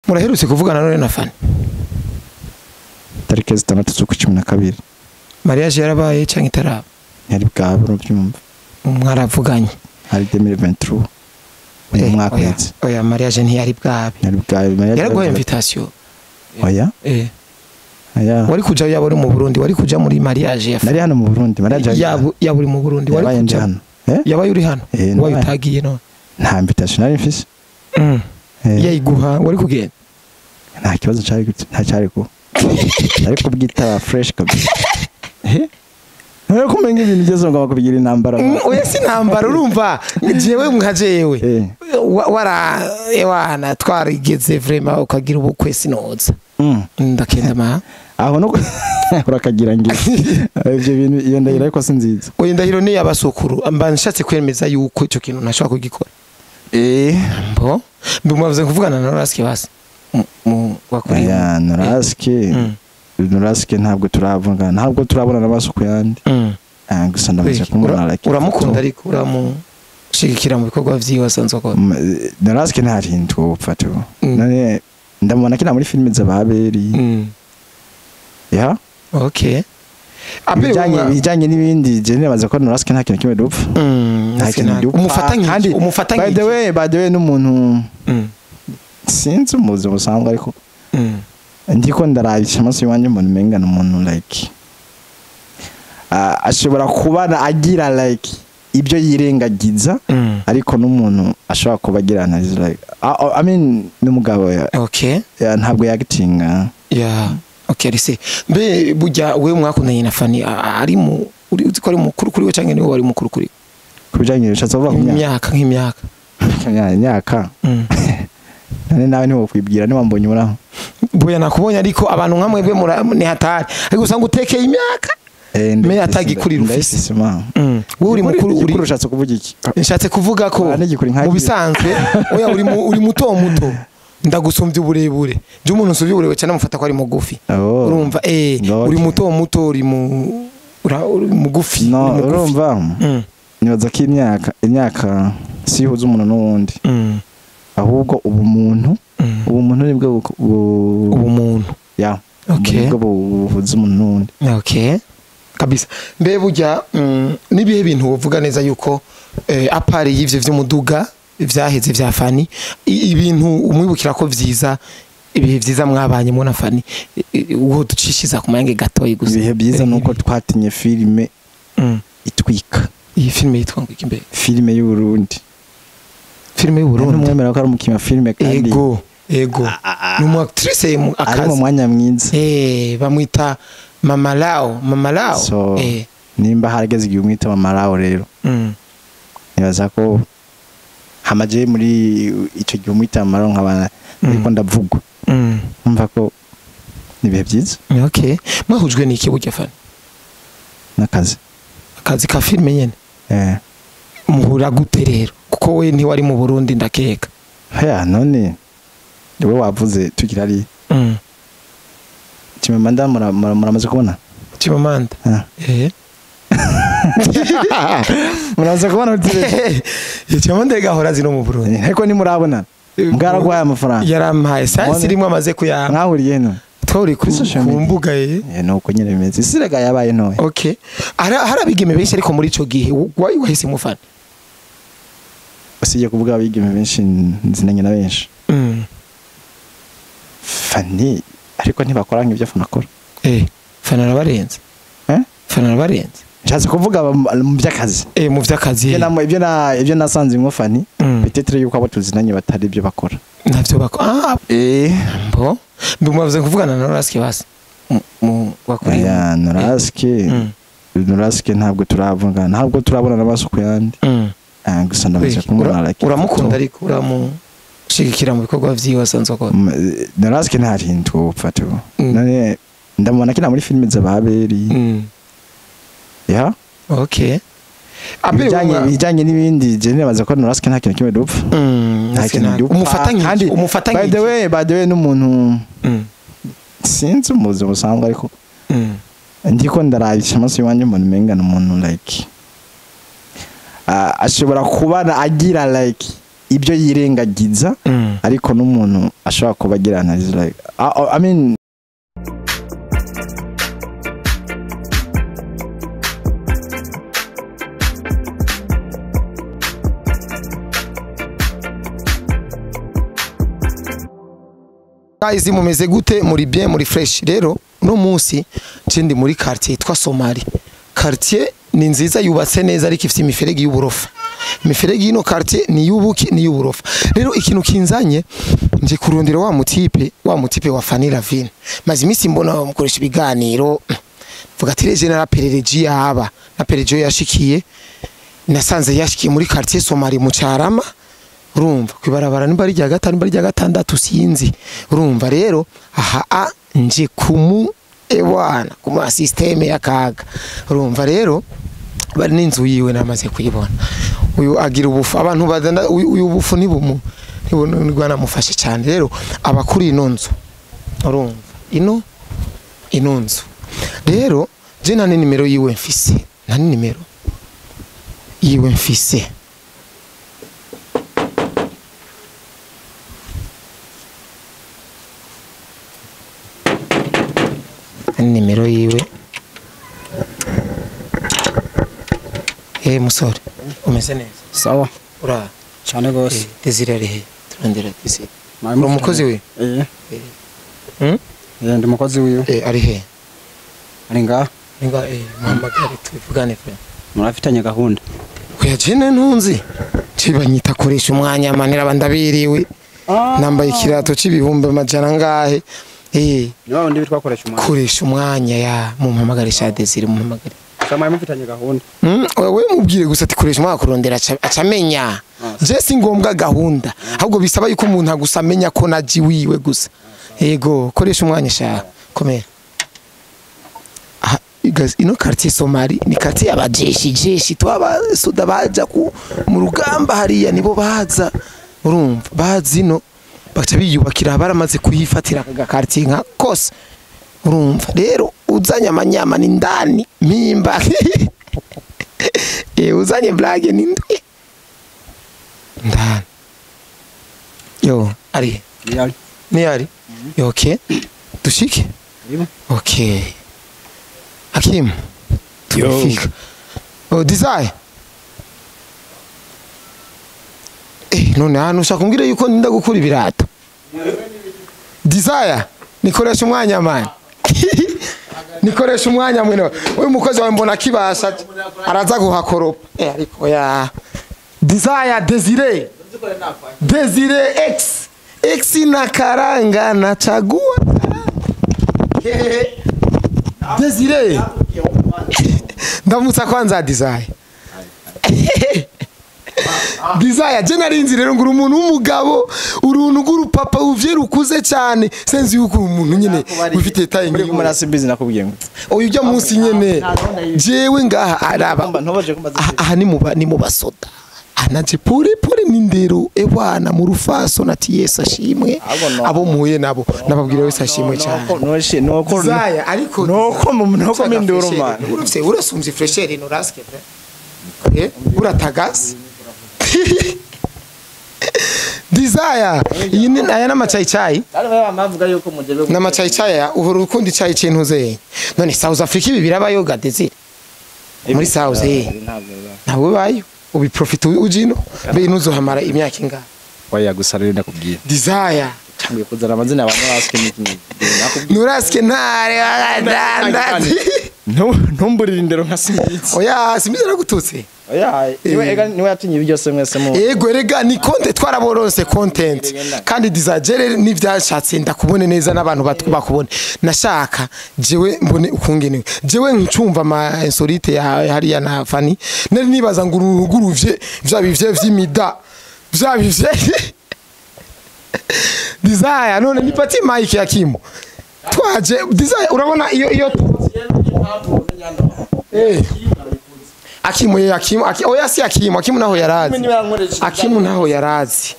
Muraherutse kuvugana none na Fani? Tariki 6 z'ukwa 12. Mariage yarabaye canke itaraba? Ntiyari bwabe, urabyumva. Mwaravuganye? Hari 2023, uyu mwaka Oya, uheze. Oya, mariage ntiyari bwabe. Ntiyari bwabe mariage. Yaraguhaye invitation? Oya. Oya. Wari kuja yaba uri mu Burundi? Wari kuja muri mariage ya Fani? Nari hano mu Burundi, mariage Yaba uri mu Burundi, wari yabaye ndi kuja? hano. Eh. Yabaye uri hano? Eh, Wayo nabaye. utagiye none? Nta invitation nari mfise. Yayiguha, wari kugenda? Nta kibazo cyari, nta cyari ku ariko bwitaba fresh kabisa. None ko umenga ibintu byose ngo bakubigira intambara? Oya, si intambara. Urumva jewe nka jewe wara ewana twarigeze vraiment ukagira ubukwe, sinoza. Ndakenda ma. Aho no urakagira ngira ibyo bintu, iyo ndahiro ariko si nziza. Oya, ndahiro ni yabasokuru. Mba nshatse kwemeza yuko ico kintu ntashobora kugikora. Mbo mbimubaze kuvugana na Raske basi. Mu wakuriye. Aya Noraske, Noraske ntabwo turavuga, ntabwo turabona n'amaso ku yandi. Ah, gusa ndamaze kumubona like Uramukunda ariko? Uramushigikira mu bikorwa vyiwe asanzwe akora? Noraske nta kintu upfa tu. None ndamubona kina muri filime z'ababeri. Ya. Okay. Ibijyanye n'ibindi, je nibaza ko Noraske nta kintu kimwe dupfa. Nta Nta kintu dupfa. Umufata nk'iki? Kandi Umufata by the nk'iki? way, by the way, n'umuntu sinzi mu buzima busanzwe, ariko ndiko ndarabisha amaso iwanjye mbona umenga ni umuntu like ashobora kuba agira like ibyo yirengagiza, ariko n'umuntu ashobora kuba agira analyse like I mean, n'umugabo ntabwo yagitinga. Ya, okay, rise mbe burya wewe mwakundanye na Fani ari mu uri uzi ko ari mukuru kuri we canke niwe wari mukuru kuri we? Ku bijyanye, bishatse kuvuga ku myaka? Imyaka, nk'imyaka. Imyaka. None nawe ntiwokwibwira niwambonye uraho? Buya nakubonye, ariko abantu nka mwebwe ni hatari, ariko usanga utekeye imyaka. Me atagikurira ufise. Ndayifise ma. Wowe uri mukuru uri Igikuru ushatse kuvuga iki? Nshatse kuvuga ko Ah, n'igikuri nka mu bisanzwe, oya, uri muto muto, ndagusumbya uburebure. Je umuntu usumbya uburebure cyane amufata ko ari mugufi. Oh. Urumva, uri muto muto, uri mugufi. No. Uri mugufi. Urumva, nibaza ko imyaka si ihuza umuntu n'uwundi, ahubwo ubumuntu. Ubumuntu nibwo Ubumuntu. Ya. Okay. Nibwo buhuza umuntu n'uwundi. Okay, kabisa. Mbe burya nibihe bintu wovuga neza yuko à part y'ivyo vy'umuduga vyaheze vya Fani, ibintu umwibukira ko vyiza, ibihe vyiza mwabanyemo na Fani, uwo ducishiza ku mayange gatoyi gusa? Ibihe byiza nuko twatinye filime itwika. Iyi filime yitwa ngo iki mbe? Filime y'Uburundi. Filime y'Uburundi. Ntumwemera ko ari umukinnyi wa filime kandi? Ego, ni umu actrice mu ari mu akazi. mwanya mwiza. Bamwita Mama Lao, Mama Lao. So nimba harageze igihe umwita Mama Lao rero, nibaza ko hamaje muri ico gihe umwita Mama Lao nkaba ariko ndavugwa, umva ko ni ibihe byiza. Okay, mwahujwe n'iki burya, Fani? N'akazi. Akazi ka filime nyene? Eh. Muhura gute rero, kuko we ntiwari mu Burundi ndakeka? Haya, none we wavuze tukiri ari Chimamanda, muramaze kubona? Chimamanda? Ah. Eh. Muramaze kubona utire? Chimamanda gahora zino mu Burundi. Ariko ntimurabona, bwaraguhaye amafaranga? Yarampaye saa rimwe amaze kuyampa. Mwahuriye no Twahuriye kuri social ku media. mbuga ye. Eh, nuko nyene bimeze, isi rega yabaye ntoya. Okay, hari abigeme benshi, ariko muri ico gihe wayi wahise mufana? Usibye kuvuga abigeme benshi, nzinanye na benshi. Fani ariko ntibakora nk'ibyo Fani akora. Eh, Fani arabarenze. Eh? Fani arabarenze. Nshatse kuvuga mu by'akazi. Eh, mu vy'akazi. Ibyo nasanze mwo Fani, peut-être yuko abo tuzinanye batari ibyo bakora. Ntavyo bako, ah. Mbo mbimubaze kuvugana na Raske basi mu wakuriye. Aya Noraske, Noraske ntabwo turavuga, ntabwo turabona n'amaso ku yandi. Ah, gusa ndamaze kumubona like Uramukunda ariko? Uramushigikira mu bikorwa vyiwe asanzwe akora? Noraske nta kintu upfa tu. None ndamubona kina muri filime z'ababeri. Ya. Okay. Ibijyanye n'ibindi, je nibaza ko Noraske nta kintu kimwe dupfa. Nta kintu dupfa. Umufata nk'iki? Kandi Umufata by the nk'iki? way, by the way, n'umuntu sinzi mu buzima busanzwe, ariko ndiko ndarabisha amaso iwanjye mbona umenga ni umuntu like ashobora kuba agira like ibyo yirengagiza, ariko n'umuntu ashobora kuba agirana is like I mean Guys, mumeze gute? Muri bien, muri fresh? Rero no munsi nje ndi muri quartier yitwa Somali. Quartier ni nziza, yubatse neza, ariko ifite imiferege y'uburofa. Imiferege y'ino quartier ni y'ubuki, ni y'uburofa. Rero ikintu kinzanye, nje kurondera wa mutipe wa Fanny Lavine. Maze iminsi mbona bamukoresha ibiganiro, vuga ati reje naraperereje yaba napereje yashikiye, nasanze yashikiye muri quartier Somali mu Carama. Urumva kwibarabara nimba ari rya gatanu, nimba ari rya gatandatu, sinzi. Urumva rero aha nje kumu ewana kuma systeme y'akaga. Urumva rero bari n'inzu yiwe namaze kuyibona. Uyu agira ubufu, abantu badanda uyu bufu nibumu nibwo namufashe cyane. Rero abakuri ino nzu, urumva ino nzu rero je nta nimero yiwe mfise, nta nimero yiwe mfise. Nimero yiwe. Musore, umeze neza? Sawa. Ura cyane gose. Desire ari he? Turondera Desire. Uri umukozi we? Eh. Hmm? Eh, ndi umukozi wiwe. Ari he? Ari ngaha. Ninga muhamagare tuvugane frère. Murafitanye gahunda? Oya, jene ntunzi. Cibanyita koresha umwanya manera bandabiriwe. Nambaye ikirato c'ibihumbi amajana ngahe. Ni wa wundi bitwa koresha umwanya. Koresha umwanya ya mumpamagare sha Desire, mumpamagare. Sama mufitanye gahunda. Wewe mubwire gusa ati koresha umwanya kurondera acamenya. Je si ngombwa gahunda. Ahubwo bisaba yuko umuntu agusa amenya ko naji wiwe gusa. Yego, koresha umwanya sha. Komera. Guys, ino quartier Somali ni quartier y'abajeshi, jeshi twaba soda baja ku mu rugamba hariya, nibo baza. Urumva bazi ino baca biyubakira, baramaze kuyifatira aka quartier nka kose. Urumva rero uzanye amanyama ni ndani mpimba. Uzanye blague ni ndwi ndani. Yo ari Ni ari. Ni ari. Yo, okay, dushike. Okay, Hakim, tumefika. Oh, Desire. None hano ushaka kumbwira yuko ndinda gukura ibirato. Desire, nikoresha umwanya man. Nikoresha umwanya mwene. Uyu mukozi wawe mbona kibasha araza guhakoropa. Ariko ya Desire, Desire. Desire X. X na karanga na chagua. Desire. Ndamutsa kwanza Desire. Desire, je narinzi rero ngo umuntu w'umugabo, uruntu rw'urupapa uvye rukuze cyane, senzi yuko umuntu nyene ufite tayi muri kumwe na Simbizi nakubwiye ngo uyu ujya munsi nyene jewe ngaha araba ntobaje kumbaza. Aha ni mu basoda anaje pure pure n'indero ewana mu rufaso nati Yesu ashimwe. Abo muhuye nabo nababwira wese ashimwe cyane. Nuko Desire, ariko nuko minduro man. Urufise urasumvye fresher ino raske vrai. Uratagasi. Desire, iyi ni aya n'amacayicayi. Bavuga yuko mujebe N'amacayicayi aya, uhora ukunda icayi c'intuze. None South Africa ibi birabayo ga Desire? Muri South ntabwo bibayo. Ubiprofita ujino be ntuzohamara imyaka ingahe? Oya, gusa rero ndakubwiye. Desire. Tangiye kuzana amazina abantu baswe n'iki nakubwiye. Nuraske ntare wagadanda. Ntumburire indero nka Simbizi. Oya, Simbizi aragututse. Oya, niwe ega niwe yatinye ibi byose mwese mu Yego, erega ni content, twaraboronse content. Kandi Desire n'ivyashatse ndakubone neza n'abantu bakubone. Nashaka jewe mbone ukungenewe. Jewe ncumva ama insolite ya hariya na Fanny. Nari nibaza ngo uruguruvye vya bivye vy'imida. Vya bivye. Desire, none nipatie mic ya Kimo. Twaje Desire, urabona iyo Akimu ye Akimu, oya si Akimu, Akimu naho yarazi. Akimu naho yarazi.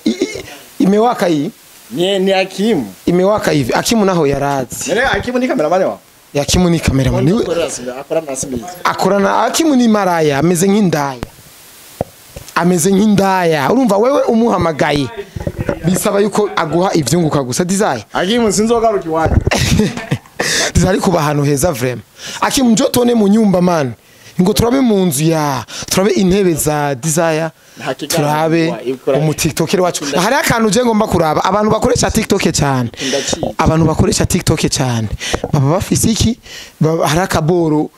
Imewaka hii. Ni Akimu. Imewaka hivi. Akimu naho yarazi. Nene Akimu ni cameraman wa. Akimu ni cameraman. Niwe Akora na Simbizi. Akorana Akimu ni maraya, ameze nk'indaya. Ameze nk'indaya. Urumva wewe umuhamagaye bisaba yuko aguha ivyunguka gusa. Desire Akimu sinzogaruka iwanyu. Desire ari kuba ahantu heza vraiment. Akimu njo tone mu nyumba man. Ngo turabe mu nzu ya turabe intebe za Desire, turabe umu TikToker wacu. Hari akantu je ngomba kuraba abantu bakoresha TikTok cyane. Abantu bakoresha TikTok cyane baba bafise iki? Hari akaboro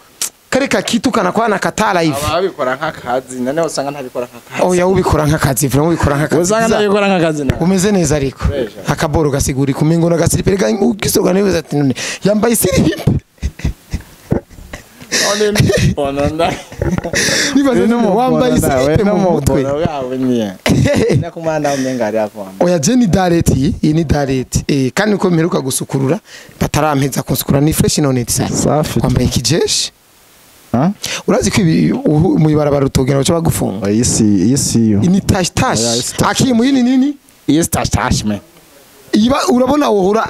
kareka kitukana kwa nakata live. Ababikora nk'akazi nane usanga ntabikora nk'akazi. Oya ubikora nk'akazi vraiment, ubikora nk'akazi. Usanga ntabikora nk'akazi na. Umeze neza ariko. Akaboro gasigura kumengo na gasiripe ugisoga neza ati none yambaye isiripe. Wambaye isiripe mu mutwe. Oya je ni dareti, iyi ni dareti. Kandi uko mperuka gusukurura batarampeza kunsukura ni fresh none tisa. Wambaye ikijeshi. Urazi ko mu ibarabara utogenda baca bagufunga. Iyi yo. Ni tash tash. Akimu yini nini? Iyi tash tash me. Iba urabona wohora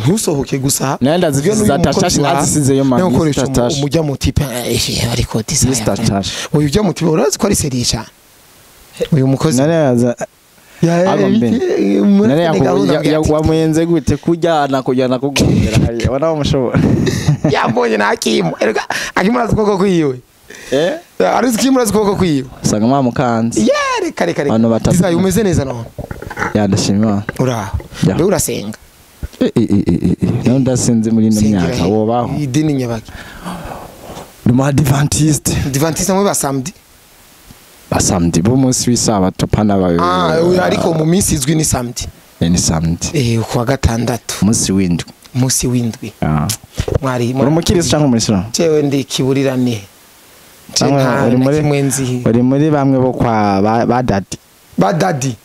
ntusohoke gusa. Nenda zifise za tash tash nazisize yo man. Umujya mu tipe ariko tisa. Uyu ujya mu tipe urazi ko ari seriye cyane. Uyu mukozi. Naraza. Wamuyenze gute kujyana kugongera hariya wana wamushobora. Yambonye na Akimu. Erega Akimu arazi ukuboko kwiwe. Arazi Akimu arazi ukuboko kwiwe. Usanga mwamukanze. Yeah, kare kare. Desire umeze neza none. Ya ndashima. Uraho. Mbe urasenga. None ndasenze muri ino myaka wobaho. Idini nyabaki. Ndi mu Adventiste. Adventiste mwe basamdi. Basamdi bo munsi w'isabato pana bayo. Ah, ariko mu minsi izwi ni samedi. Ni samedi. Kuwa gatandatu. Munsi w'indwi. Munsi w'indwi. Mwari uri umukirisi cyangwa umuyisilamu? Jewe ndi kiburirane. Uri muri bamwe bo kwa ba dadi. Ba dadi.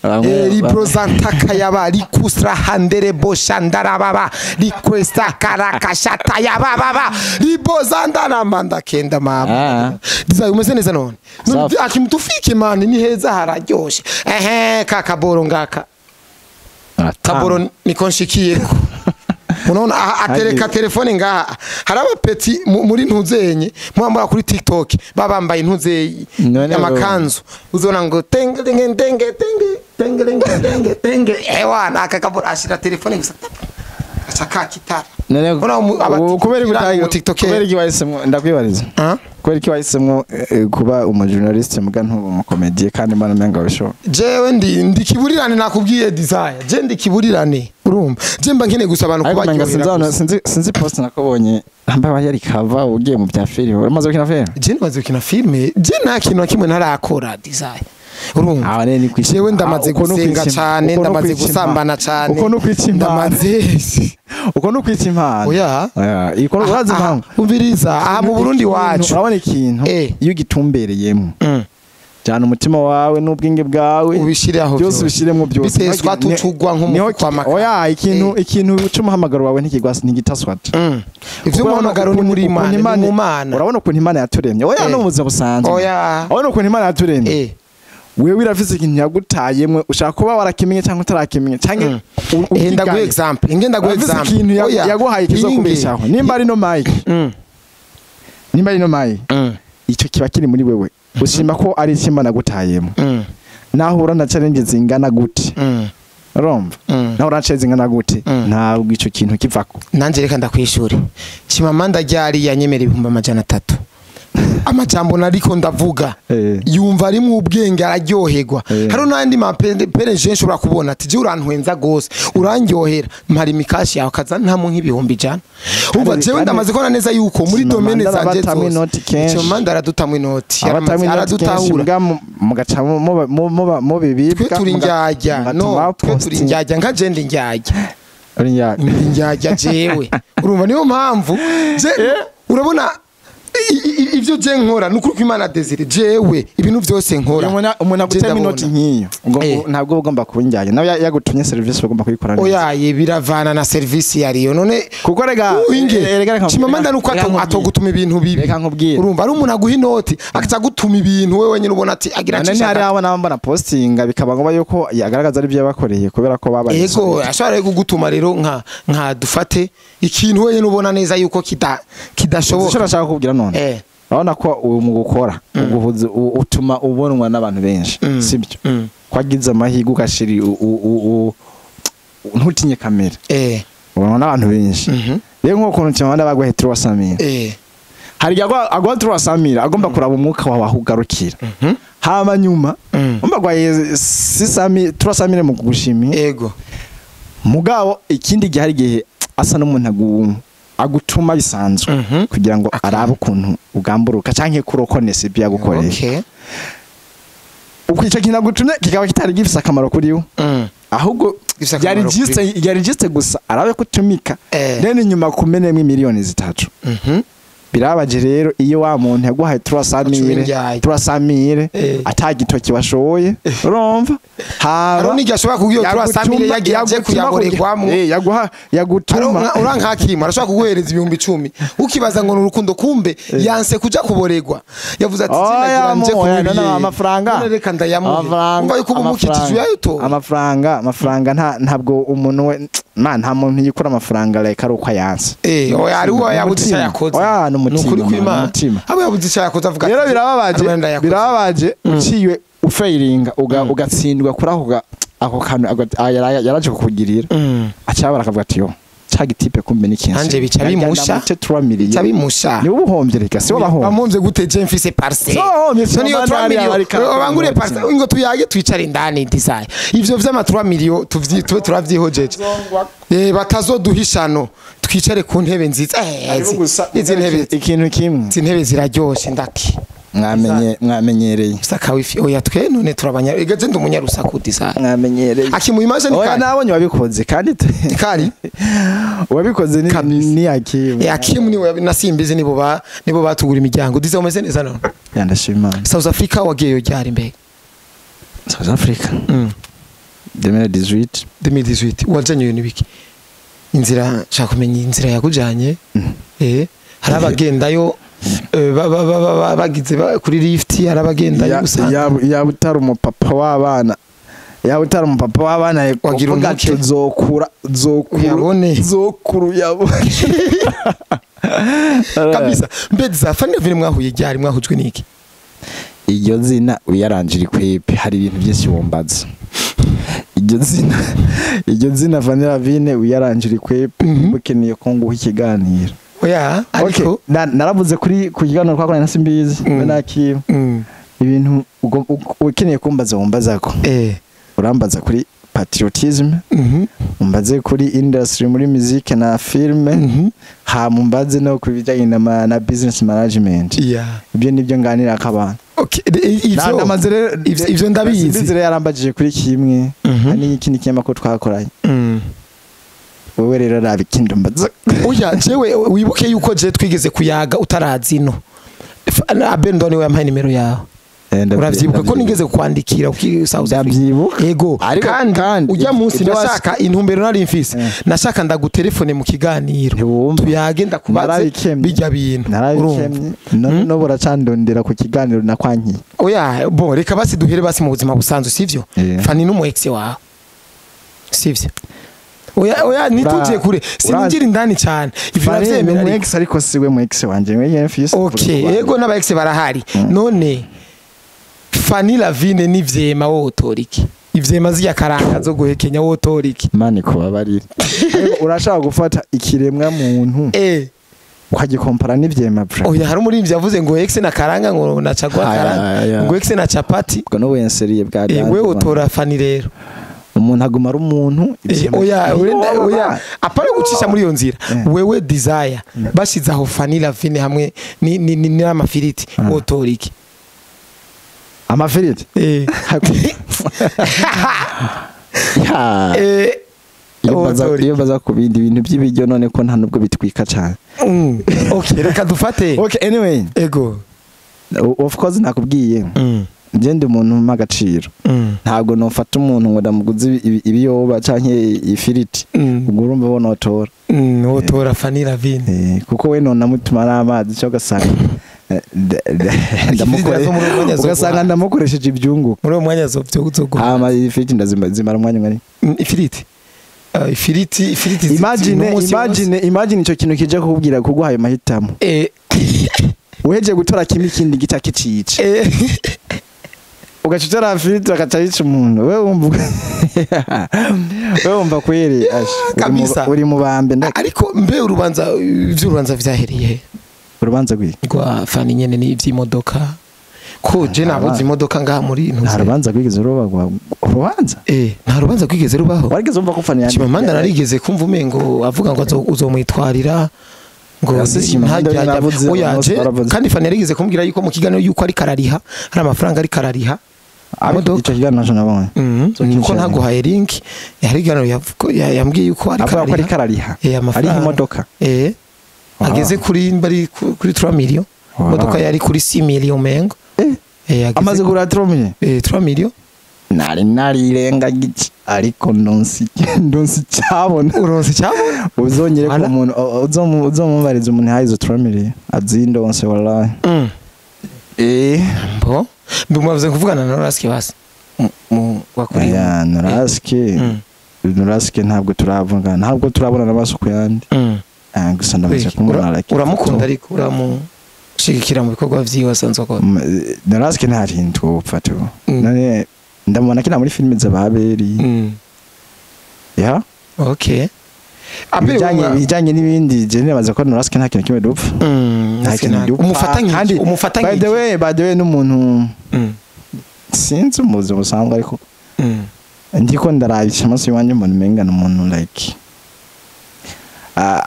Riprozantaka yaba rikusra handere boshandarababa rikwesta karakashata yababa ribozanda na manda kenda mama. Desire umeze neza none. None akimutufike man ni heza hararyoshe. Kakaboro ngaka. Kaboro niko nshikiyeko. Unaona atereka telefone ngaha. Hari abapeti muri ntuzenye mwambara kuri TikTok babambaye ntuze amakanzu. Uzona ngo tenge tenge tenge tenge tenge tenge tenge ewa nakakabura ashira telefone gusa. Achaka kitara. None kubera gutanga TikTok kubera iki wahisemo ndakwibariza. Kubera iki wahisemo kuba umu journaliste muga ntuba umu comedian kandi mbana menga bisho. Jewe ndi kiburirane nakubwiye Desire. Je ndi kiburirane. Urumva. Je mba nkeneye gusa abantu kubaryohera. Sinzi post nakobonye amba yari cover ugiye mu bya film. Uramaze gukina film? Je namaze gukina film. Je nta kintu na kimwe ntarakora Desire. Urumva. Jewe ndamaze gusenga cyane, ndamaze gusambana cyane. Uko no kwica ndamaze. Uko no kwica impano. Oya. Iko urazi impamvu. Umviriza aha mu Burundi wacu. Urabona ikintu iyo gitumbereyemo. Jana umutima wawe n'ubwinge bwawe ubishire aho byose ubishiremo byose. Biteswa tutugwa nk'umufuko w'amakara. Oya ikintu cy'umuhamagaro wawe ntikigwasa ntigitaswata. Ivyo umuhamagaro ni muri Imana ni mu Mana. Urabona ukuntu Imana yaturemye. Oya no mu buzima busanzwe. Oya. Urabona ukuntu Imana yaturemye. Wewe irafise ikintu yagutayemwe ushaka kuba warakimenye cyangwa utarakimenye cyangwa ndaguha example. Ingenda guha example. Ikintu yaguhaye kizokubeshaho. Nimba ari no mic. Nimba ari no mic. Icyo kiba kiri muri wewe. Ushima ko ari Imana gutayemo. Nahura na challenge zingana gute. Urumva? Nahura na challenge zingana gute. Ntabwo ico kintu kivako. Nanje reka ndakwishure. Chimamanda ryari yanyemera 300,000. Amajambo nariko ndavuga yumva ari mu ubwenge araryoherwa. Hari n'andi mapereje nshobora kubona ati je urantwenza gose urandyohera mpari mikashi yawe kaza ntamo nk'ibihumbi 100. Umva jewe ndamaze kubona neza yuko muri domaine zanje zose Chimamanda aradutamwe inoti aradutahura mugaca mu bibibwa. Twe turi njyajya no twe turi njyajya nka je ndi njyajya njyajya jewe. Urumva niyo mpamvu je urabona ivyo je nkora nukuri ko Imana Desire jewe ibintu byose nkora umuntu agutema inoti nkiyo ntabwo ugomba kubinjyanye nawe yagutumye service ugomba kuyikora neza. Oya biravana na service yariyo none kuko rega rega Chimamanda nuko atogutuma ibintu bibi. Reka nkubwire urumva ari umuntu aguha inoti akaza gutuma ibintu wewe nyine ubona ati agira none hari abo nabambona postinga bikaba ngoba yuko yagaragaza ari byo yabakoreye kubera ko babaye. Yego ashobora kugutuma rero nka dufate ikintu wewe nyine ubona neza yuko kidashoboka. Icyo nashaka kukubwira none. Urabona ko uwo mu gukora uguhuza utuma ubonwa n'abantu benshi, sibyo? Kwagize amahirwe ugashira ntutinye kamera, ubonwa n'abantu benshi. Rero nk'uko ukuntu kimanda baguhe 300,000, hari igihe agwa 300,000 agomba kuraba umwuka wawe aho ugarukira, hama nyuma umva gwaye 600,000 300,000 mu kugushimira. Ego. Mugabo ikindi gihe hari igihe asa n'umuntu agutuma bisanzwe kugira ngo arabe ukuntu ugamburuka canke kurokonese ibyo yagukoreye. Uko ico kintu agutumye kikaba kitari gifise akamaro kuri we, ahubwo Gifise akamaro yari kuri just, yari just gusa arabe kutumika, then inyuma kumenemwe 3 miliyoni. Birabaje rero iyo wa muntu yaguhaye 300,000 Indyaye. 300,000 atagitoki washoye, urumva, haba Haro n'igihe ashobora kuguha 300,000 yagiye aje kuyaboregwamwo. Yaguha, yagutuma. Urankakima arashobora kuguhereza 10,000 ukibaza ngo ni urukundo, kumbe yanse kuja kuboregwa, yavuze ati Oya, "Sinagira nje mo, oya, kunywa no, no, ibiye." amafaranga. None reka ndayamuhe. Amafaranga, Umva yuko uba umukikije amafaranga, uyayotora. Amafaranga ntabwo umuntu we man, nta muntu yikura amafaranga like ari uko ayanse. Oya, ari uwo yabuze icyo Umutima. yakoze. Oya, ni umutima, Ni ukuri man, kw'Imana. umutima. Abo yabuze icyo yakoze avuga Rero ati, birababaje, "Arabona ndayakoze." birababaje uciye ufailinga ugatsindwa kuri ako kantu yaraje kukugirira, acabara akavuga ati: "Yo, ca gitipe kumbe ni kinsi." Nanje bica bimusha. 3 Bica millions bimusha. Ni ubuhombye, reka si wabahombye. Bamumbye gute je mfise parcelle? So wahombye, None iyo si 3 wabandi millions ariko bangure parcelle, ngo tuyage twicare indani desire. Ivyo vy'ama 3 millions tuvyi tube turavyihojeje. Batazoduhishano, twicare ku ntebe nziza. Izi ntebe, Ikintu kimwe, izi ntebe ziraryoshe ndaki. Mwamenye, mwamenyereye. Saka wifi, oya, twe none turabanya igaze, ndi umunyarusaku desire. Mwamenyereye. Akimu imagine Oya, kari. nabonye wabikoze kandi Kari. wabikoze ni Kabisa. ni Akimu. Akimu niwe na Simbizi nibo batugura imiryango. Dize umeze neza none? Ya, ndashima Imana. South Africa wagiyeyo ryari mbega? South Africa 2018. 2018. Wajanye n'ibiki? Inzira, nshaka kumenya inzira yakujanye. Hari abagendayo bagize kuri lift, hari abagendayo gusa. Yaba utari umupapa w'abana, yaba utari umupapa w'abana, Wagira uvuga untuke. ati zokura zokura Uyabone. Zokura uyabone. Kabisa. Mbe za Fanny Lavine mwahuye ryari, mwahujwe n'iki? Iryo zina uyarangira ikwepe, hari ibintu byinshi wumbaza. Iryo zina Fanny Lavine uyarangira ikwepe, ukeneye ko nguha ikiganiro. Oya, ariko Okay, naravuze kuri ku kiganiro twakoranye na Simbizi na Kim, ibintu ukeneye kumbaza wumbaza ko urambaza kuri patriotisme, umbaze kuri industry muri musique na filme, hama umbaze no ku bijyanye na business management. Ibyo nibyo nganira abantu. Okay, ivyo Ndamaze rero ivyo ndabizi. Simbizi rero yarambajije kuri kimwe, hari n'ikindi kinyamakuru twakoranye. Wowe rero raba ikindi umbaza. Oya, jewe wibuke yuko je twigeze kuyaga utarazino. Abendo niwe yampaye nimero yawe. Uravyibuka ko nigeze kukwandikira uki South Africa? Ndabyibuka. Ego. Ariko kandi kandi ujya munsi ibyo nashaka intumbero nari mfise. Nashaka ndagutelefone mu kiganiro. Ntiwumva. Tuyage ndakubaze Narabikemye. bijya bintu. Urumva? Narabikemye none n'ubu uracandondera ku kiganiro nakwankiye. Oya, bon, reka basi duhere basi mu buzima busanzwe, sivyo? Fanny n'umu ex wawe. Sivyo? Oya, oya, nituje kure. Sininjira indani cyane. Ivyo Fanny ni uravyemera umu ariko. ex, ariko siwe mu ex wanje we mfise. Okay, yego, n'aba ex barahari. None Fanny Lavine n'ivyema wotora iki? Ivyema zirya karanga zo guhekenya wotora iki? Mani kubabarira. Ariko urashaka gufata ikiremwa muntu ukagikompara n'ivyema bra? Oya, hari umuririmbyi yavuze ngo ex na karanga, ngo na chagwa Aya, karanga, aya. ngo ex na chapati. Ubwo n'ubuyenseriye bwa We wotora Fanny rero. Umuntu aguma ari umuntu. Oya, oya, apana gucisha muri iyo nzira. Wewe Desire, bashize aho Fanny Lavine hamwe ni ni ni n'amafiriti, wotora iki? Amafiriti? Ya. Wotora iki? Iyo baza ku bindi bintu by'ibiryo, none ko nta nubwo bitwika cyane. Okay, reka dufate. Okay, anyway, Ego. of course nakubwiye, njye ndi umuntu mpa agaciro. Ntabwo nofata umuntu ngo ndamuguze ibiyoba canke ifiriti. Ubwo urumva bo notora. Wotora Fanny Lavine. Kuko we nonamutuma n'amazi cyo ugasanga zo muri uwo mwanya zo ugasanga guhaha. ndamukoresheje ibyunguka. Muri uwo mwanya zo byo guhaha. Hama ifiriti ndazima zimara umwanya ungana iki? Ifiriti. Ifiriti Imagine, n'umunsi wose. imagine, imagine icyo kintu kije kukubwira kuguha ayo mahitamo. Uheje gutora kimwe ikindi gica kicica. Ugaca utora filtre agaca yica umuntu. Wewe wumva wewe wumva kweri kabisa. Uri mu bambe. Ariko mbe urubanza ivy'urubanza vyahereye urubanza gwi rwa Fani nyene ni ivy'imodoka ko je nabuze imodoka ngaha muri nta rubanza rwigeze ruba urubanza nta rubanza rwigeze rubaho. Warigeze umva ko Fani yandi Chimamanda narigeze kumva umengo avuga ngo uzomwitwarira ngo ntajya kandi Fani yarigeze kumbwira yuko mu kiganiro yuko ari karariha hari amafaranga ari karariha imodoka. Icyo kiganiro naco nabonye nuko ntaguhaye link hari ikiganiro yambwiye yuko ari karariha ari imodoka ageze kuri bari kuri 3 million imodoka yari kuri 6 million mengo amaze kugura 3 million 3 million nari gici ariko ndonsi cyabona uronsi cyabona uzongere ku muntu uzomubariza umuntu hayizo 3 million azindonse wallahi mbo ndumuvuze kuvugana na Noraske basi mu wakuri ya Noraske Noraske ntabwo turavuga ntabwo turabona nabaso kuyandi gusa ndamaze kumubona like uramukunda ariko uramushigikira mu bikorwa vyiwe asanzwe akora. Noraske nta kintu upfa tu none ndamubona kina muri filime z'ababeri ya okay bijanye n'ibindi je nibaza ko Noraske nta kintu kimwe dupfa nta kintu umufatanye by the way n'umuntu sinzi umuzi busanzwe ariko ndiko ndarabisha amaso iwanje mbona umenga n'umuntu like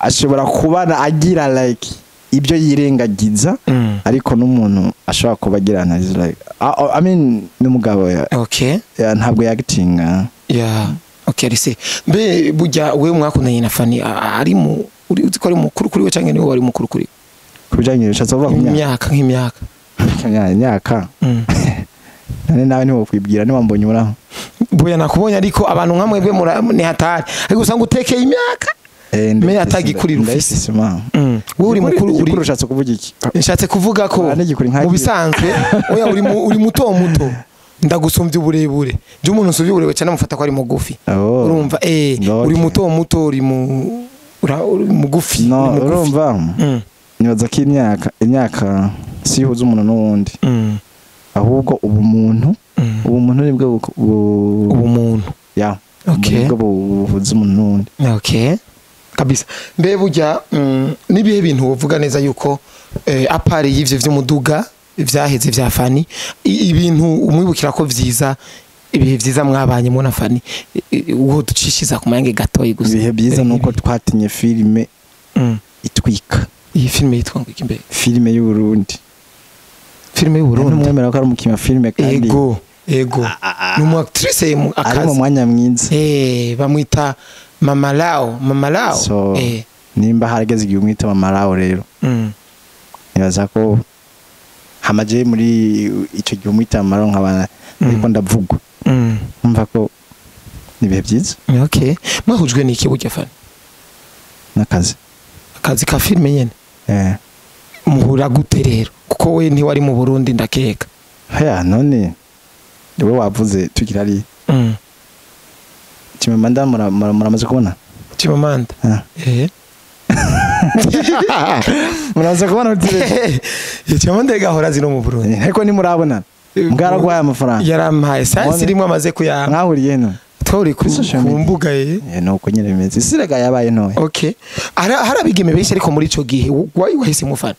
ashobora kuba agira like ibyo yirengagiza ariko n'umuntu ashobora kuba agira analyze like I mean n'umugabo okay ntabwo yagitinga yeah okay rise mbe burya wewe mwakundanye na Fani ari mu uri uzi ko ari mukuru kuri we canke niwe wari mukuru kuri kubijanye bishatse kuvuga ku myaka nk'imyaka imyaka nane nawe niwo kwibwira niba mbonye uraho boya nakubonye ariko abantu nkamwe bwe ni hatari ariko usanga utekeye imyaka me atagikurira ufise wewe uri mukuru uri ushatse kuvuga iki nshatse kuvuga ko mu bisanzwe oya uri muto muto ndagusumbye uburebure je umuntu usubye uburebure cyane amufata ko ari mugufi urumva uri muto muto uri mu mugufi no urumva nibaza ko imyaka si ihuza umuntu n'uwundi ahubwo ubumuntu nibwo ubumuntu ya nibwo buhuza umuntu n'uwundi okay kabisa mbe burya nibihe bintu wovuga neza yuko apari y'ivyo vy'umuduga vyaheze vya Fani ibintu umwibukira ko vyiza ibihe vyiza mwabanye mu na Fani uwo ducishiza ku mayange gatoyi gusa ibihe byiza nuko twatinye filime itwika iyi filime yitwa ngo iki mbe filime y'u Burundi filime y'u Burundi n'umwemera ko ari umukinnyi wa filime kandi ego ni umu actrice mu akazi ari mu mwanya mwiza bamwita Mama Lao so, nimba harageze igihe umwita Mama Lao rero nibaza ko hamaje muri icyo gihe umwita Mama Lao nkaba ariko ndavugwa umva ko nibihe byiza okay mwahujwe n'iki burya Fani n'akazi akazi ka filime nyene muhura gute rero kuko we ntiwari mu Burundi ndakeka ya none wewe wavuze tukiri ari Chimamanda muramaze kubona Chimamanda muramaze kubona utire Chimamanda gahora zino mu Burundi ariko ni murabona mwaragwaye amafaranga yarampaye sansi rimwe amaze kuyampa mwahuriye no twari ku mbuga nuko nyine bimeze isirega yabaye ntoya okay harabigeme benshi ariko muri ico gihe wayi wahise mufana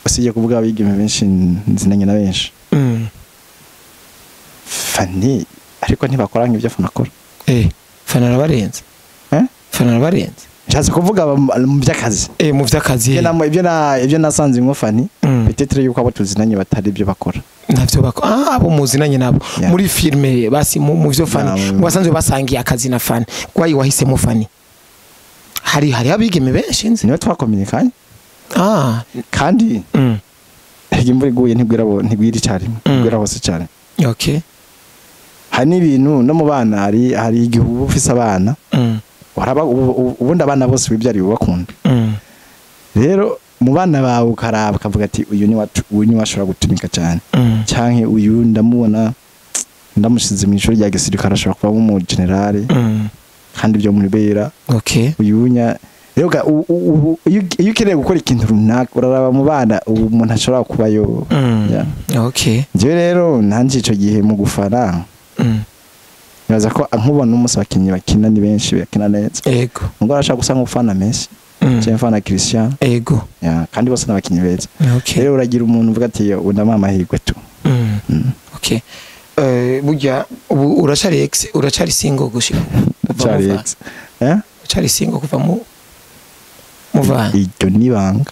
usije kuvuga abigeme benshi nzinanye na benshi Fani ariko ntibakora nk'ibyo Fani akora Fani arabarenze Fani arabarenze nshatse kuvuga mu by'akazi mu by'akazi ibyo nasanze nko Fani peut-être yuko abo tuzinanye batari ibyo bakora navyo bakora abo muzinanye nabo muri filme basi mu byo Fani wasanzwe basangiye akazi na Fani kwayi wahisemo Fani hari abigeme benshi nzi niwe twakominikanye kandi imvura iguye ntigwira icyarimwe ntigwira hose cyane okay hari n'ibintu no mu bana hari igihe uba ufise abana ubundi abana bose wibyariye ubakunda rero mu bana bawe ukaraba ukavuga ati uyu ni washobora gutumika cyane canke uyu ndamubona ndamushize mu ishuri rya gisirikare ashobora kuba mu generale kandi ibyo muri bera okay uyu nya Rero iyo ukeneye gukora ikintu runaka uraraba mu bana ubu umuntu ashobora kubayo. Okay. Njyewe rero nanje ico gihe mu gufana nibaza ko nkubona umunsi abakinyi bakina ni benshi bakina neza. Ego. Ngo arashaka gusa nk'ufana Messi. Cyangwa mfana Cristiano. Ego. Yeah, kandi bose n'abakinyi beza. Okay. Rero uragira umuntu uvuga ati ndama amahirwe tu. Okay. Burya ubu uracari ex, uracari single gushika. Uracari ex. Eh? Uracari single kuva mu muvana. Iryo ni banga.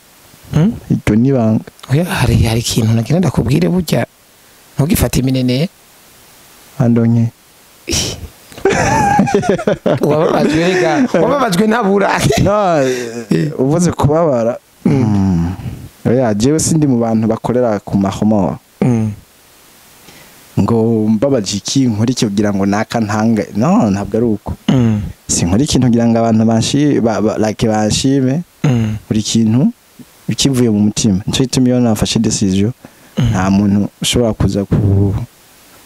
Iryo ni banga. Oya hari ikintu nagira ndakubwire burya ntugifate iminene. Andonye. Wababajwe ga. Wababajwe ntabura. No, uvuze kubabara. Oya jewe sindi mu bantu bakorera ku mahomo. Ngo mbabaje iki nkora iki kugira ngo naka ntanga. No, ntabwo ari uko. Sinkora ikintu kugira ngo abantu banshi like banshime. Buri kintu bikivuye mu mutima. Nico gituma iyo nafashe decision nta muntu ushobora kuza ku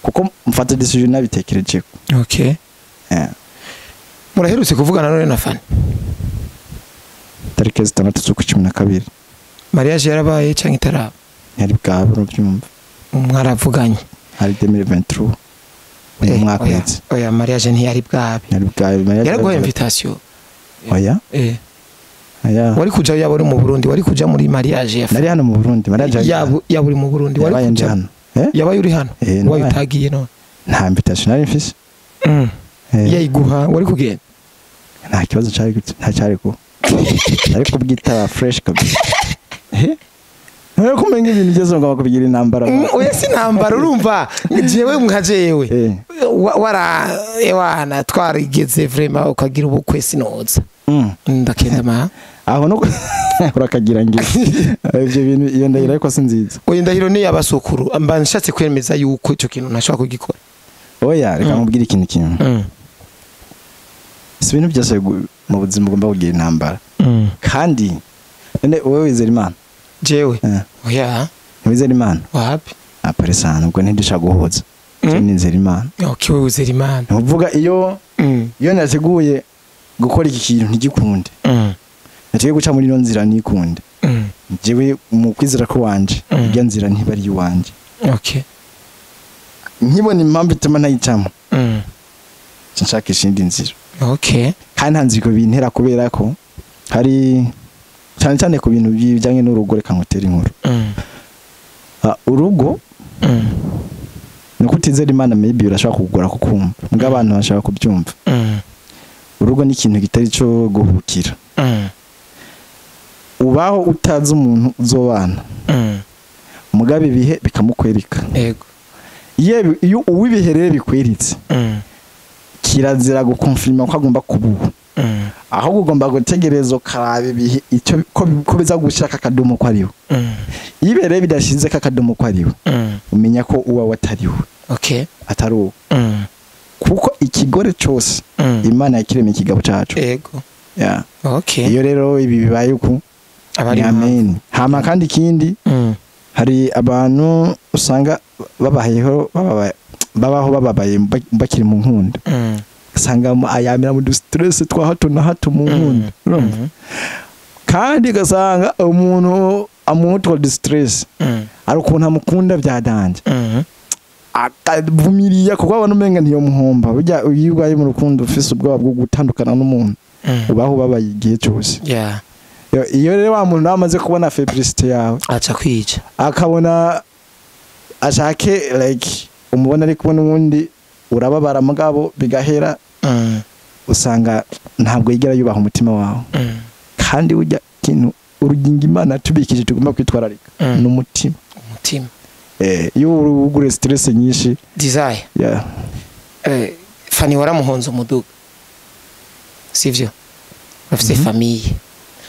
kuko mfata decision nabitekereje. Okay. Muraherutse kuvugana none na Fanny? Tariki 6/12. Mariage yarabaye canke itaraba? Yari bwabe urubyumva. Mwaravuganye. Hari 2023. Uyu mwaka wese. Oya mariage ntiyari bwabe. Yari bwabe. Yaraguhaye invitation. Oya. Oya. Wari kuja yaba uri mu Burundi, wari kuja muri mariage ya. Nari hano mu Burundi, mariage yaba uri mu Burundi, wari kuja hano. Yabaye uri hano. Wayi utagiye none. Nta invitation nari mfise. Yayiguha wari kugenda. Nta kibazo cyari nta cyari ko. Ariko bwitaba fresh kabisa. Nari kumenya ibintu byose ngo bakubigira intambara. Oya si intambara urumva jewe nka jewe. Wara ewana twarigeze vraiment ukagira ubukwe sinoza. Ndakenda ma. Aho no urakagira ngira. Ivyo bintu iyo ndahiro ariko si nziza. Oya ndahiro ni yabasukuru mba nshatse kwemeza yuko ico kintu ntashobora kugikora. Oya reka nkubwire ikintu kimwe. Si ibintu byose mu buzima ugomba kugira intambara. Kandi none wowe wizera Imana? Jewe. Oya. Wizera Imana? Wapi? Apare sana ubwo ntidusha guhuza. Je nizera Imana. Okay wowe wizera Imana. Uvuga iyo iyo nateguye gukora iki kintu ntigikunde. Nateguye guca muri ino nzira ntikunde. Jewe mu kwizera ko wanje irya nzira ntibari iwanje. Okay. Nkibona impamvu ituma ntayicamo. Nshakisha indi nzira. Okay. Kandi nta nziko bintera kubera ko hari cyane cyane ku bintu bijyanye n'urugo reka nkutera inkuru. Urugo nuko utizera Imana maybe urashobora kugura kukumva mbwa abantu bashaka kubyumva. Urugo ni ikintu kitari cyo guhukira. Ubaho utazi umuntu uzobana. Mugabe ibihe bikamukwereka. Yego. Iyo uwibihe rero bikweritse. Kirazira gukonfirma ko agomba kubuha. Ahubwo ugomba gutegereza ukaraba ibihe icyo ko biza gushaka akadomo ko ariwe. Iyo ibihe bidashinze akadomo ko ariwe. Umenya ko uwa watariwe. Okay. Atari uwo. Kuko ikigore cyose Imana yakiremye ikigabo cacu. Yego. Yeah. Okay. Iyo rero ibi bibaye uku amen. Hama kandi ikindi hari abantu usanga babayeho babaho bababaye bakiri mu nkunda. Usanga ayamira mu stress twa hato na hato mu nkunda. Urumva? Kandi gasanga umuntu amutwa distress. Ari ukuntu amukunda byadanje. Akavumiriya kuko abantu umenga ntiyo muhomba. Burya iyo ubaye mu rukundo ufise ubwoba bwo gutandukana n'umuntu. Ubaho babaye igihe cyose. Yeah. Iyo rero wa muntu amaze kubona faiblesse yawe aca kwica. Akabona ashake like umubona ari kubona ubundi urababara mugabo bigahera. Usanga ntabwo yigera yubaha umutima wawe. Kandi ujya kintu urugingo Imana tubikije tugomba kwitwararika n'umutima. Umutima. Iyo ugure stress nyinshi. Desire. Yeah. Fanny waramuhonze umuduga. Sivyo? Bafite famille.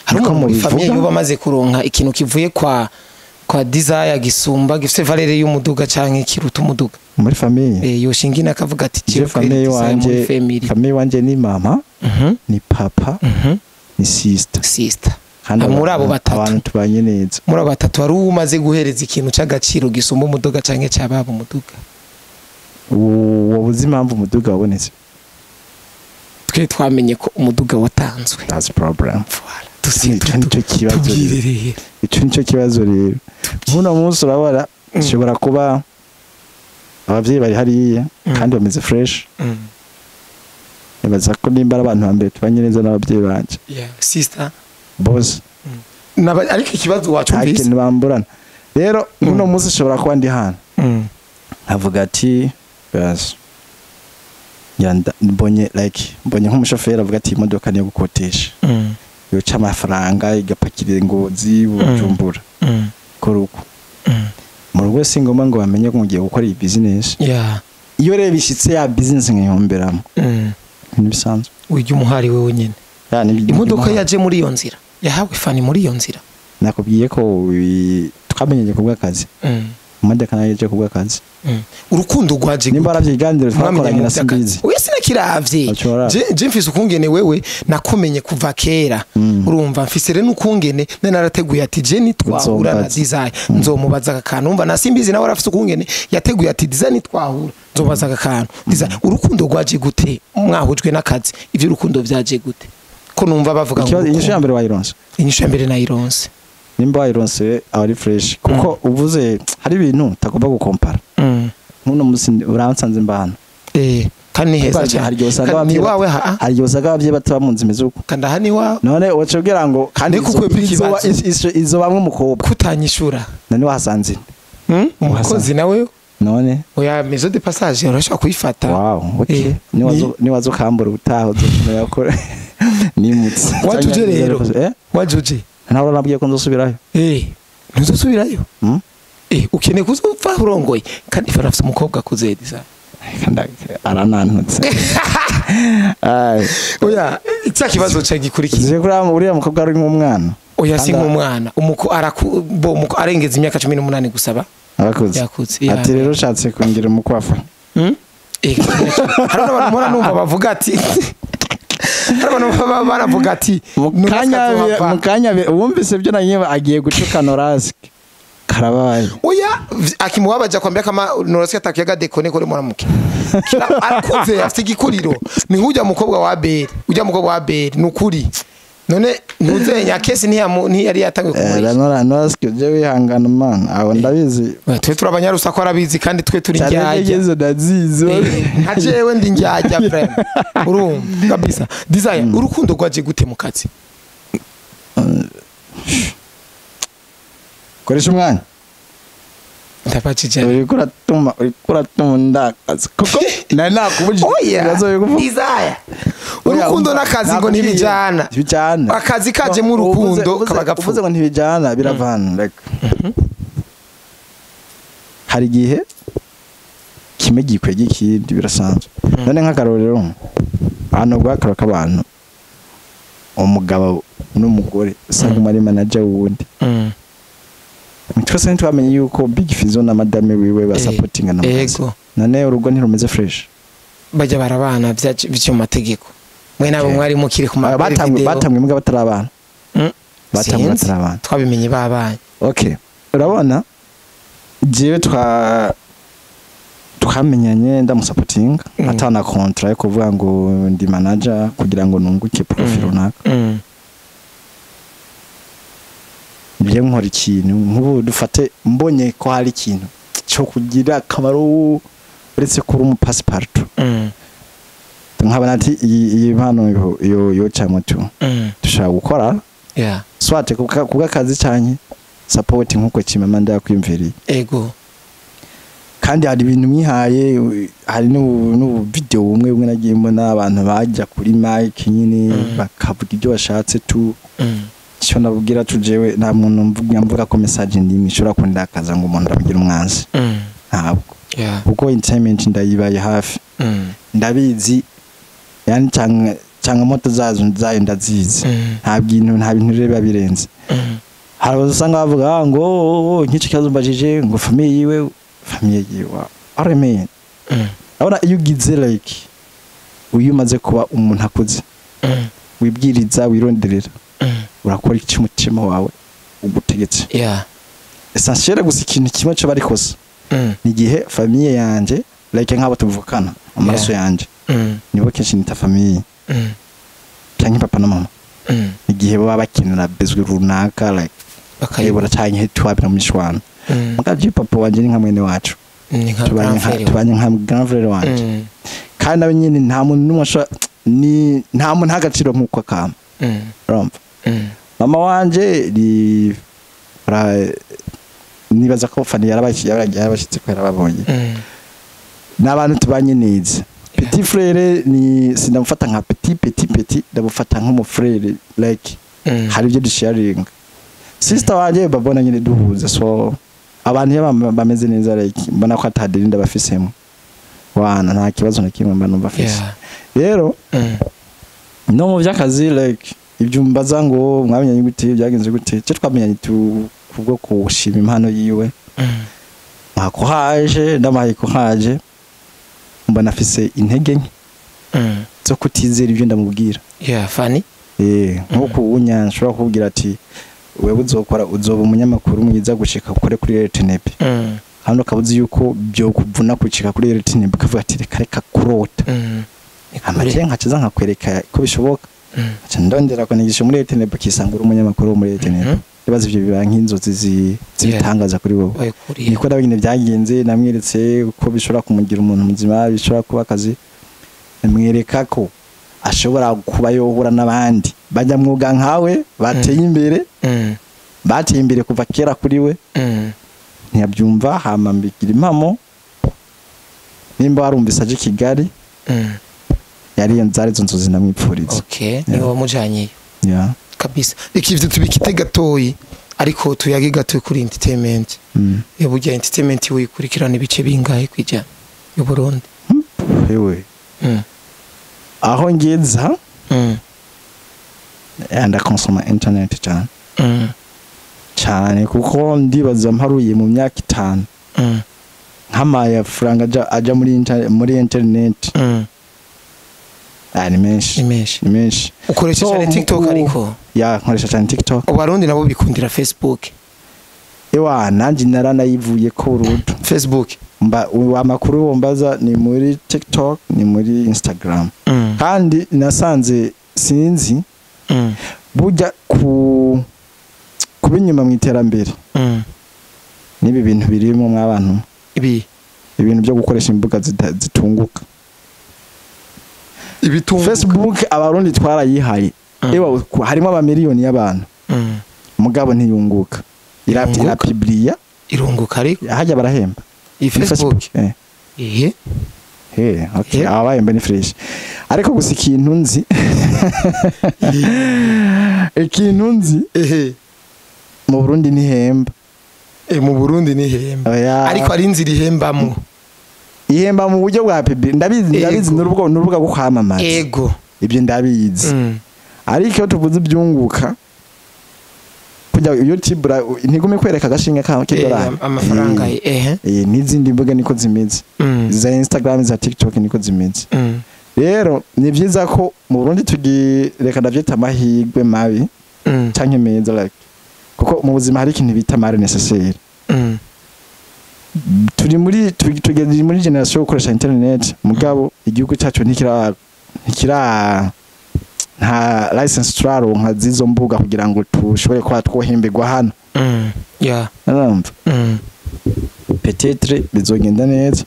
Hari umuntu muri famille yoba amaze kuronka ikintu kivuye kwa Desire gisumba gifite valeur y'umuduga canke kiruta umuduga. Muri famille. Yoshingina akavuga ati je famille wanje, famille wanje ni mama, ni papa, ni sister. Sister. Muri abo batatu abantu tubanye neza. Muri abo batatu hari umaze guhereza ikintu c'agaciro gisumba umuduga canke cababa umuduga. Wobuze impamvu umuduga wabonetse. Twe twamenye ko umuduga watanzwe. That's problem. Voilà. Ico nico kibazo rero. Tubwire rero. Ico nico kibazo rero. Muno munsi urabona ushobora kuba abavyeyi bari hariya kandi bameze fresh. Nibaza ko nimba ari abantu ba mbere tubanye neza n'abavyeyi banje. Yeah, sister. Bose. Ariko ikibazo Nta wacumvise. kintu bamburana. Rero muno munsi ushobora kuba ndi hano. Avuga ati yes. Yanda mbonye like mbonye nk'umushoferi avuga ati imodoka niyo gukotesha. Yoca amafaranga igapakira Ngozi Bujumbura. Kora uko. Mu rugo si ngombwa ngo bamenye ko mugiye gukora iyi business. Yeah. Iyo rero bishitse ya business nkihomberamo. Ni bisanzwe. Ujya umuhari wewe nyene. Ya ni Imodoka yaje muri iyo nzira. Yahawe Fani muri iyo nzira. Nakubwiye ko twamenyanye ku bw'akazi. Imodoka nayo yaje ku bw'akazi. Urukundo rwaje Nimba arabyiganira twakoranye na Simbizi. Oya sinakiravye. Je mfise ukungene wewe nakumenye kuva kera. Urumva mfise rero ukungene nari narateguye ati je nitwahura na Desire nzomubaza akantu. Umva na Simbizi nawe arafise ukungene yateguye ati Desire nitwahura nzobaza akantu. Desire urukundo rwaje gute mwahujwe n'akazi? Ivyo urukundo vyaje gute? Ko numva bavuga ngo inyishu ya mbere wayironse. Inyishu ya mbere nayironse. Nimba wayironse ari fresh kuko uvuze hari ibintu utagomba gukompara. Nkuno musi uransanze mbana. Kandi ni heza cyane. Kandi wawe ha hari usanga abavyeyi bataba mu nzu imeze uko. Kandi aha ni wawe. None wacubwira ngo kandi izo bamwe umukobwa kutanyishura. None wahasanze. Umukozi nawe none oya maison de passage urashobora kuyifata. Wow, okay. Ni wazo kambura utaho zo yakora. Nimutse. Wajuje rero. Wajuje. Ntabwo nabwiye ko nzosubirayo. Ntuzosubirayo? Ukeneye kuzopfa urongoye kandi Fani afite umukobwa akuze Desire. Kandi aranantutse. Ai. Oya, icya kibazo cya gikurikiye. Uzi ko uriya mukobwa ari nk'umwana. Oya si nk'umwana. Umuko araku arengeza imyaka 18 gusaba. Arakuze. Yakutse. Ati rero ushatse kungira umukwafa. Hari abantu mora numva bavuga ati hari abantu baravuga ati mukanya wumvise byo nanye agiye gucuka Norasike. Karabaye. Oya akimubabaja kwambia kama Norasike atakiyaga dekone kuri muramuke. Arakuze afite igikuriro. Ni nk'ujya mukobwa wa Abel. Ujya mukobwa wa Abel nukuri. None ntuzenya kesi ntiyari yatangiye kumurika. Norasike je wihangana man. Aho ndabizi. Twe turi abanyarusaku arabizi kandi twe turi njyajya. Nka jewe ndi njyajya frame. Urumva kabisa. Desire urukundo rwaje gute mu kazi? Koresha umwanya. Ndapachije. Uriko uratuma ndakazi. Kuko nari nakubujije ibibazo byo kuvuga. Desire. Urukundo n'akazi ngo ntibijana. Ntibijana. Akazi kaje mu rukundo kabagapfu. Uvuze ngo ntibijana biravana reka. Hari igihe kimwe gikwega ikindi birasanzwe. None nk'akarorero hano gwakara k'abantu umugabo n'umugore usanga umwe ari manager wundi. Twese ntitwamenye yuko Big Fizzo na madame wiwe basapotinga na mukazi. None urugo ntirumeze fresh. Bajya barabana byo mategeko. Mwe nabo mwari mukiri ku ma batamwe mbwa batarabana. Batamwe batarabana. Twabimenye babanye. Okay. Urabona jewe twamenyanye ndamusapotinga atana contrat yo kuvuga ngo ndi manager kugira ngo nunguke profit runaka. Nje nkora ikintu nk'ubu dufate mbonye ko hari ikintu cyo kugira akamaro uretse kuri umu passport. Nkabona ati iyi mpano yo cyamutu dushaka gukora. Yeah. Swate kubwa kazi cyanye support nkuko kimama ndakwimviriye. Ego. Kandi hari ibintu mwihaye hari n'ubu video bumwe bumwe nagiye mbona abantu bajya kuri mic nyine bakavuga ibyo bashatse tu. Cyo nabubwira tujewe nta muntu mvuga ko message ndimwe ishobora kundakaza ngo umuntu abagira umwanzi. Ntabwo. Kuko entertainment ndayibaye hafi. Ndabizi yani cyangwa moto zazo zayo ndazizi. Nta bintu rero birenze. Hari usanga bavuga ngo nk'icyo kibazo mbajije ngo famille yiwe aremeye. Abona iyo ugize like uyu umaze kuba umuntu akuze. Wibwiriza wironderera. Urakora iki umutima wawe ugutegetse. Yeah. Essentiel gusa ikintu kimwe cyo barikoze. Ni gihe famille yanje like nk'abo tuvukana amaraso yanje. Nibo kenshi nita famille. Canke papa na mama, igihe baba bakenera bezwe runaka, like bakayibura bakayibura canke twabira mu mishwano. Mugabo papa wanje ni nka mwene wacu. Ni nka Tubanye grand nka frère. Tubanye nka grand frère wanje. Kandi nawe nyene nta muntu n'umwe ashobora, ni nta muntu nta gaciro nk'uko akama. Urumva, mama wanje ni nibaza ko Fani yarabashyitse ko yarababonye. Ni abantu tubanye neza. Petit frère ni sindamufata nka petit petit petit, ndamufata nk'umufrère, like hari ibyo dusharinga. Sister wanje babona nyine duhuza, so abantu iyo bameze neza, like mbona ko atadirinda bafisemo wana, nta kibazo na kimwe mba numva afise. Rero no mu by'akazi, like ibyo mbaza ngo mwamenyanye gute, byagenze gute, cyo twamenyanye tu kubwo kushima impano yiwe. Makuhaje, ndamuhaye kuhaje, mbona afise intege nke zo kutizera ibyo ndamubwira. Yeah, Fani. Nkuko ubunya nshobora kukubwira ati wewe uzokora, uzoba umunyamakuru mwiza gushika ukore kuri RTNB, hano ukaba uzi yuko byo kuvuna gushika kuri RTNB, ukavuga ati reka reka kurota. Ni kure. Amace nkaciza nkakwereka ko bishoboka, nkaca ndondera kunigisha muri RTNB, ukisanga uri umunyamakuru wo muri RTNB. Ibibazo ivyo biba nk'inzozi z'ibitangaza kuri wowe. Wayikuriye. Niko nawe nyine byagenze, namweretse ko bishobora kumugira umuntu muzima, bishobora kuba akazi, mwereka ko ashobora kuba yohura n'abandi banyamwuga nkawe bateye imbere, bateye imbere kuva kera kuri we. Ntiyabyumva, hama mbigira impamo. Nimba warumvise aje i Kigali, yari zari izo nzozi ndamwipfuriza. Okay, niwe wamujanye? Yeah. Kabisa. Reka ivyo tubikite gatoyi, ariko tuyage gatoyi kuri entertainment. Burya entertainment wikurikirana ibice bingahe kwijana y'u Burundi? Hewe, aho ngeza, ndakonsoma internet cyane cyane, kuko ndibaza mparuye mu myaka 5 nk'amafaranga aja muri internet, ni menshi. Ni menshi. Ni menshi. Ukoresha So, cyane TikTok? Ariko Ya, nkoresha cyane TikTok. Abarundi nabo bikundira Facebook. Ewa, nanjye naranayivuye ko burundu. Facebook. Mba amakuru wombaza ni muri TikTok, ni muri Instagram. Kandi nasanze, sinzi, burya ku kuba inyuma mu iterambere n'ibi bintu birimo mw'abantu, Ibi? ibintu byo gukoresha imbuga zitunguka. Ibitunguka. Facebook Abarundi twarayihaye. Ewa, harimo amamiliyoni y'abantu, mugabo ntiyunguka. Irunguka? Irapibliya. Irunguka ariko. Hajya barahemba? Iyi Facebook? Eh. Ihe. Hey, okay. Eh. Abahemba ni fresh. Ariko gusa ikintu nzi, Ehe. mu Burundi ntihemba. Mu Burundi ni hemba? Oya. Ariko ari inzira ihembamo. Ihemba mu buryo bwa public, ndabizi, ndabizi. Ego. N'urubuga rwo kwamamaza. Ego. Ibyo ndabizi. Ariko iyo tuvuze ibyunguka, kujya YouTube ntigume kwereka agashinga ka k'idolari. Amafaranga. Ehe. N'izindi mbuga niko zimeze. Za Instagram, za TikTok niko zimeze. Rero ni byiza ko mu Burundi tugireka, ndavyita amahirwe mabi canke meza, like kuko mu buzima hari ikintu bita mal nécessaire. Turi muri tugeze muri generation yo gukoresha internet, mugabo igihugu cyacu ntikira nta license turaronka z'izo mbuga kugira ngo tushobore kuba twohemberwa hano. Urumva, peut-être bizogenda neza.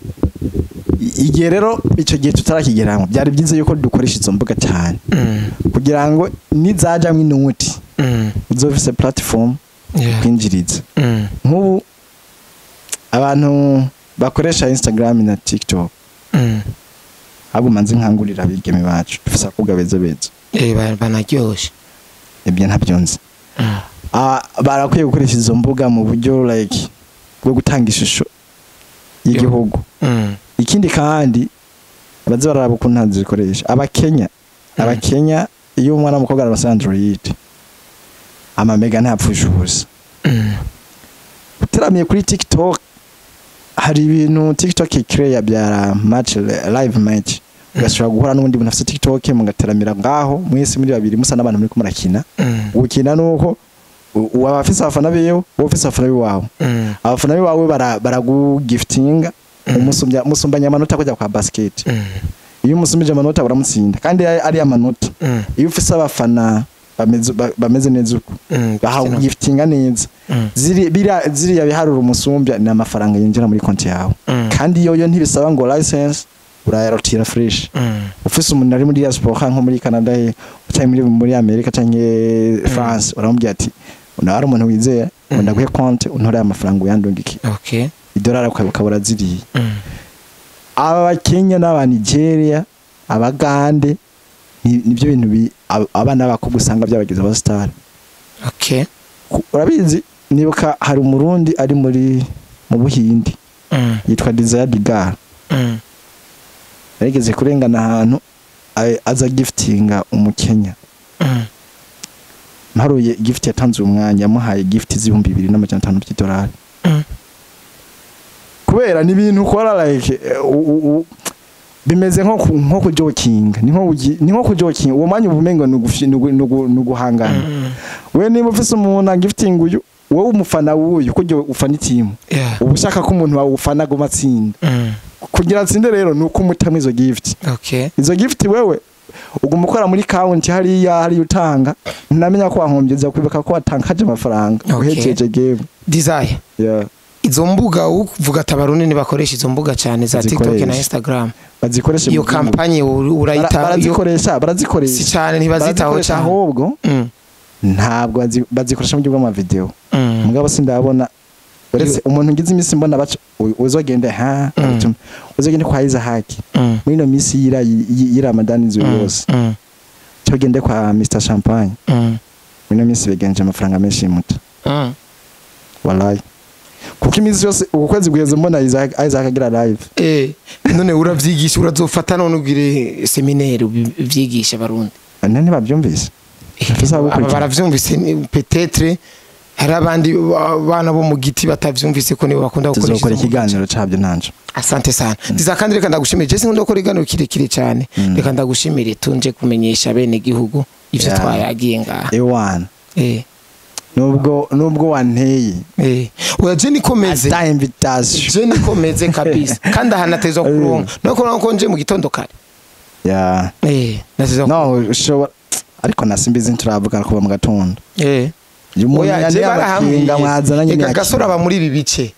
Igihe rero icyo gihe tutarakigeramo, byari byiza yuko dukoresha izo mbuga cyane kugira ngo nizajamwo inoti, uzofise platform kwinjiriza. Nk'ubu abantu bakoresha Instagram na TikTok, ahubwo manze nkangurira abigeme bacu, dufise abakobwa beza beza. Banaryoshe. Ibyo ntabyo nzi. Ah, barakwiye gukoresha izo mbuga mu buryo like bwo gutanga ishusho y'igihugu. Ikindi kandi, baze bararaba ukuntu zikoresha. Abakenya, iyo umwana w'umukobwa aronse Android, amamega ntapfusha ubusa. Uteramiye kuri TikTok, hari ibintu TikTok icreya bya match, live match, ugashobora guhura n'undi muntu afite TikTok, mugateramira ngaho mwese muri babiri, musa n'abantu muri murakina. Gukina nuko uwaba afise abafana biwe, wowe ufise abafana biwawe, abafana biwawe baragugiftinga, umusumbanya amanota kujya kwa basket. Iyo umusumije amanota uramutsinda, kandi ari amanota. Iyo ufise abafana bameze neza uko, bahagiftinga neza, ziriya biharuro umusumbya ni amafaranga yinjira muri konti yawe. Kandi yoyo ntibisaba ngo license, urayarotira fresh. Ufise umuntu ari muri diaspora nko muri Canada cyangwa muri Amerika cyangwa France, uramubwira ati una hari umuntu wizera, ndaguhe konti untore amafaranga uyandungike. Idolari ukabura ziriye. Aba Bakenya n'aba Nigeria, abagande, nibyo bintu abana b'abakobwa usanga byabageze aba star. Urabizi, nibuka hari umurundi ari muri mu Buhindi yitwa Desire Digar. Yarigeze kurengana ahantu aza giftinga umukenya. Mparuye gift yatanze umwanya, yamuhaye gift z'2500 by'idolari. Kubera ni ibintu ukora like bimeze nko kujokinga, ni nko kujokinga uwo mwanya ubumengo nuguhangana. We niba ufise umuntu agifting uyu, wowe umufana wuyu kujyo ufana itimu, uba ushaka ko umuntu wawe ufana aguma atsinda. Kugira atsinde rero nuko umutamwe izo gift. Izo gift wewe uguma ukora muri county hariya hari utanga, ntamenya ko wahombye, kwibuka ko watankaje amafaranga uhejeje game. Desire. Izo mbuga uvuga ati abarundi ntibakoresha izo mbuga cyane za TikTok na Instagram. Bazikoresha iyo kampanye urayita barazikoresha, barazikoresha. Si cyane ntibazitaho cyane. Ahubwo ntabwo bazikoresha mu buryo bw'ama video. Mugabo sindabona uretse umuntu ngize imisi mbona baca uzogende ha uzogende kwa Isaac muri no misi y'Ramadan inzu yose. Cyogende kwa Mr Champagne. Muri no misi begenje amafaranga menshi muto. Wallahi. Kuko imisi yose ukwezi guheze mbona Isaac agira live. None uravyigisha, urazofata none ugire seminaire ubyigisha abarundi. None bavyumvise. Baravyumvise peut-être hari abandi bana bo mu giti batavyumvise ko nibo bakunda gukoresha. Tuzokora ikiganiro cabyo nanje. Asante sana. Ndiza kandi reka ndagushimire. Je sinkunda gukora ikiganiro kirekire cyane. Reka ndagushimire tunje kumenyesha bene gihugu ivyo twayagiye ngaha. Ewana. Nubwo wanteye. Oya je nikomeze. Ata invitation. Je nikomeze kabisa. Kandi ahanatezwa kuronka. Nuko nko nje mu gitondo kare. Yeah. Natezwa. No, ushobora ariko nasimbizi nturavuga kuba mu gatondo. Oya je barahamwe. Eka gasora aba muri ibi bice.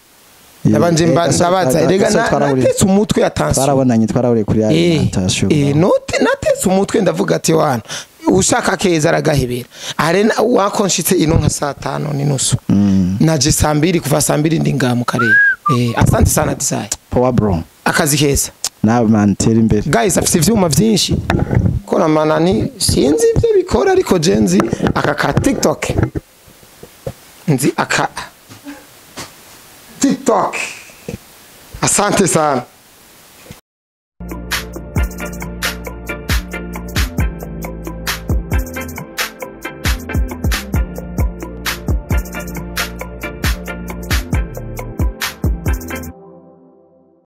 Nabanje mbaza rega natetse umutwe attention. Twarabonanye twarahuriye kuri alimentation. Note natetse umutwe ndavuga ati wana ushaka keza aragahebera. Are wakonshitse ino nka saa 5:30. Naje saa 2 kuva saa 2 ndi ngaha mu karere. Asante sana Desire. Power bro. Akazi keza. Nawe man tera imbere. Guys afite ivyuma byinshi. Kora manani sinzi ibyo bikora ariko je nzi aka ka TikTok. Nzi aka TikTok. Asante sana.